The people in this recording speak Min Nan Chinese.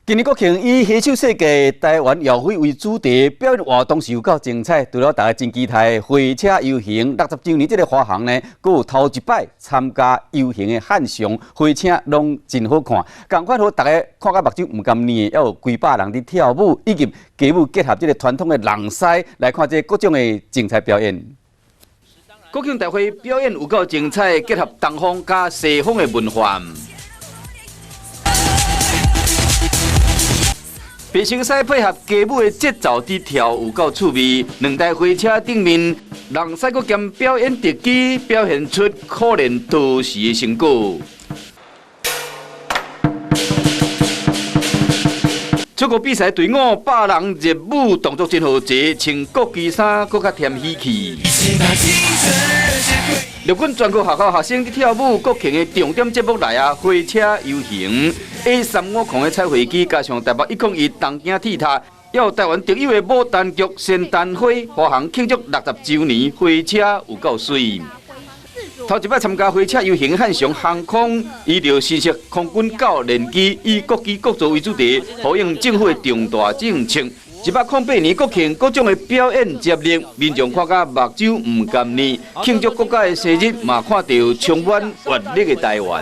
今年國慶以攜手世界台灣耀輝為主題，表演活動是有夠精彩。除了大家真期待火車遊行60週年，這个華航呢，閣有頭一擺參加遊行的漢翔火車，攏真好看。仝款予大家看甲目睭毋甘暝，猶有幾百人佇跳舞，以及街舞結合這个傳統的人獅來看這各種的精彩表演。國慶大會表演有夠精彩，結合東方佮西方的文化。白生獅配合街舞的節奏佇跳，有夠趣味。兩台火車頂面，人獅閣兼表演特技，表現出苦練多時的成果。出國比賽隊伍百人熱舞動作真和諧，穿國旗衫閣較添喜氣。陸軍專科學校學生佇跳舞，國慶的重點節目來啊！火車遊行，A350的彩飛機，加上台北101東京鐵塔，猶有台灣特有的牡丹菊、仙丹花，華航慶祝60週年，火車有夠媠。頭一擺參加火車遊行，漢翔航空依著新式空軍教練機，以國旗國座為主題，呼應政府的重大政策。108年國慶各種的表演接力，民眾看甲目睭毋甘暝，慶祝國家的生日，嘛看著充滿活力的台灣。